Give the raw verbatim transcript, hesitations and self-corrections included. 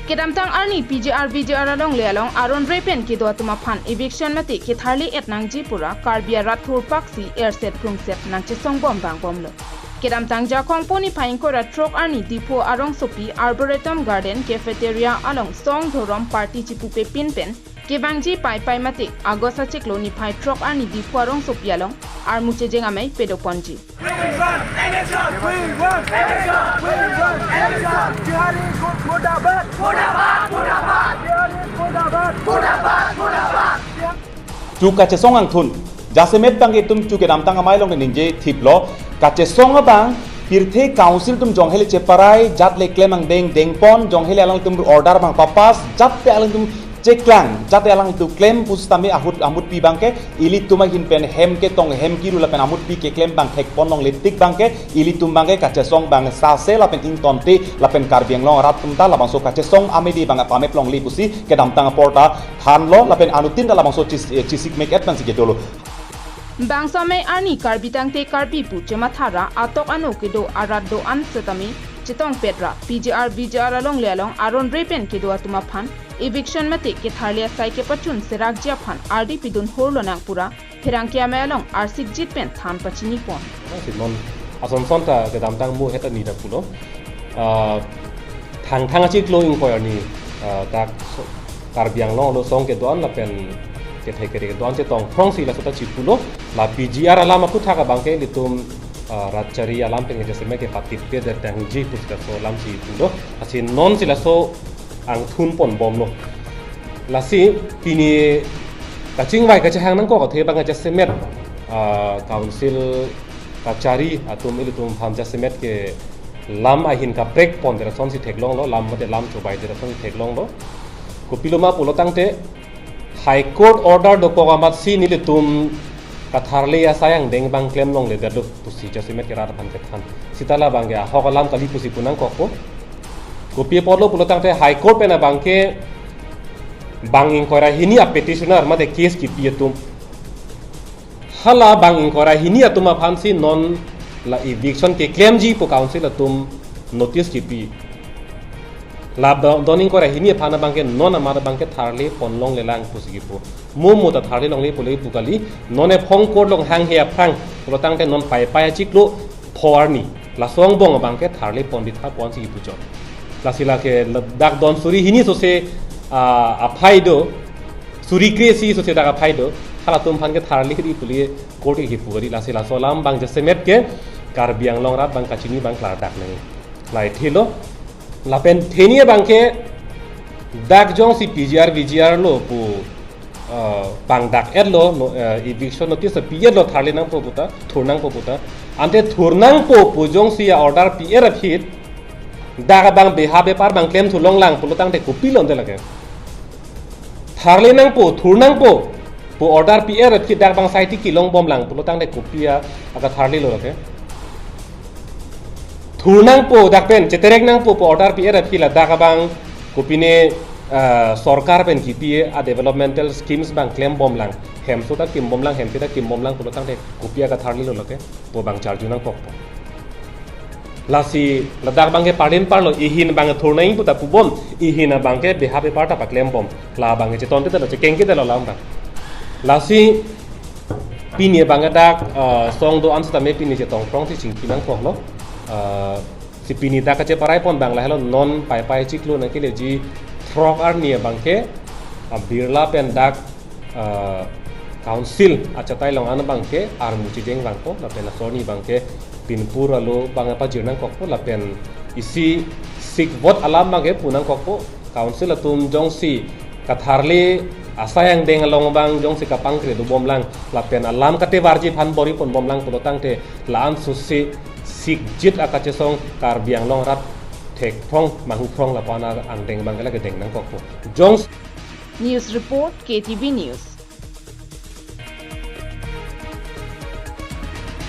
Kedamtang arni P G R V G R alongle along aron re pen kedo atum aphan eviction mate ketharle et nangji pura Karbi arat thurpaksi erset krungset nangchesong bom bang bomlo. Kedamtang Jakhong po niphai ingkoi ra throk arni Diphu arongsopi Arboretum Garden Cafeteria along song dhorom party chipupe pin pen kevangji Paipai mate August achiklo niphai throk arni Diphu arongsopi along armu chejeng amei pedoponji. We want election! We want election! We want election! Bihari murdabad! Murdabad! Murdabad! Bihari murdabad! Murdabad! Murdabad! Tu kachesong angthun jasemet abang itum chu kedamtang amei along ningje thiplo, kachesong abang pirthe council atum jonghele cheparai, jat le klem angdeng dengpon, jonghele alangtum order abang papass, jat te alangtum cheklang, jat te alangtum klem pusitame ahut amutpi abangke ilitum ahin pen hem ketong hem kiru lapen amutpi keklem abang thekpon longle tik abangke ilitum abangke kachesong abang sase lapen ingtonte lapen Karbi Anglong arat atum ta labangso kachesong amede abang apamep longle pusi kedamtang apor ta thanlo lapen anuttin ta labangso chis-, eh, chisikmek et pensi kedolo. Bangso amei arni Karbi tangte Karbi pu chemathara atok ano kedo arat do-an setame chetongpet ra P G R V G R alongle along aron re pen kedo atum aphan eviction mate ketharle asai kepachun serakji aphan ardi pidun hurlo nang pura pherangke amei along arsikjit pen than pachinipon. Si non asonson ta kedamtang mo heta ni ta pulo. Ah, Thangthang achiklo ingkoi arni, ah, dak so-, Karbi Anglong along song kedo-an lapen kethe kere kedo-an chetongphrongsi laso ta chipulo. La P G R alam aphuthak abangke ilitum, ah, ratchari alam pen jasemet kepatippedet nangji pusi laso alam chipulo. Lasi nonsi laso angthun pon bomlo. Lasi pini kachingvai kachehang nangkok athe abang jasemet, ah, council kachari atum ilitum aphan jasemet ke lam ahin kaprek pondet asonsi theklonglo, lam mate lam chobaidet asonsi theklonglo. Kopiloma pulo tangte High Court order dokok amatsi nelitum katharle asai angdeng abang klem longledetlo pusi jasemet ke rat aphan kethan. Seta labangke ahok alam kali pusi pu nangkokpo. Kopi apotlo pulo tangte High Court pen abangke bang ingkoi ra hini a petitioner mate case kipi atum, hala bang ingkoi ra hini atum aphansi non la eviction keklemji pu council atum notice kipi. La ba-, don ingkoi ra hini aphan abangke non amat abangke tharle pon longlelang pusi kipu. Mo mo ta tharle longle pule pu kali, non ephong court along hanghe aphrang pulo tangte non Paipai achiklo pho arni laso angbong abangke tharle pon ditha ponsi kipu chot. Lasi lake la-, dak don suri hini sose, ah, aphai do, suri kre-isi sose dak aphai do, halatum aphan ke tharle ri pule court ke kipu kali. Lasi laso alam abang jasemet ke Karbi Anglong arat abang kachini abang klardak nang. Lahai thelo, lapen theni abangke dak jongsi P G R V G R lo pu, ah, pangdak etlo, no, ah, eviction notice pi etlo tharle nangpo puta, thur nangpo puta. Ante thur nangpo pu jongsi a order pi et aphi, dak abang beha bepar abang klemthu longlang pulo tangte kopilo ante lake. Tharle nangpo, thur nangpo pu order pi et aphi dak abang sai tiki long bomlang pulo tangte kopi a, akatharlelo lake. Thur nangpo dak pen, cheterek nangpo pu order pi et aphi ladak abang kopine, ah, sorkar pen kipi a developmental schemes abang klem bomlang. Hemso ta kim bomlang, hemke ta kim bomlang pulo tangte kopi akatharlelo lake. Pu abang charju nangkokpo. Lasi ladak abangke parlin parlo, ihin abang thur nangji puta pubom, ihin abangke beha bepar ta paklem bom. La abangke chetonte telo, chekengke telo lam abang. Lasi pini abangke dak, eh, song do-an setame pini chetongphrongsi chingki nangkoklo. Eh, si pini dak kacheparai pon abang lahelo non Paipai achiklo nangkeleji throk arni abangke, ah, Birla pen dak, ah, council achatai along an abangke armu chejeng vangpo, lapen laso arni abangke pinpur alo abang pajir nangkokpo, lapen isi sikvot alam abangke pu nangkokpo, council atum jongsi katharle asai angdeng along abang jongsi kapangkre do bomlang, lapen alam katevarji aphan bor-i pon bomlang pulo tangte la-an sose sikjit akachesong Karbi Anglong arat thekphrong mangphrong lapu-an angdeng abangke lake deng nangkokpo. Jong News report, K T V News.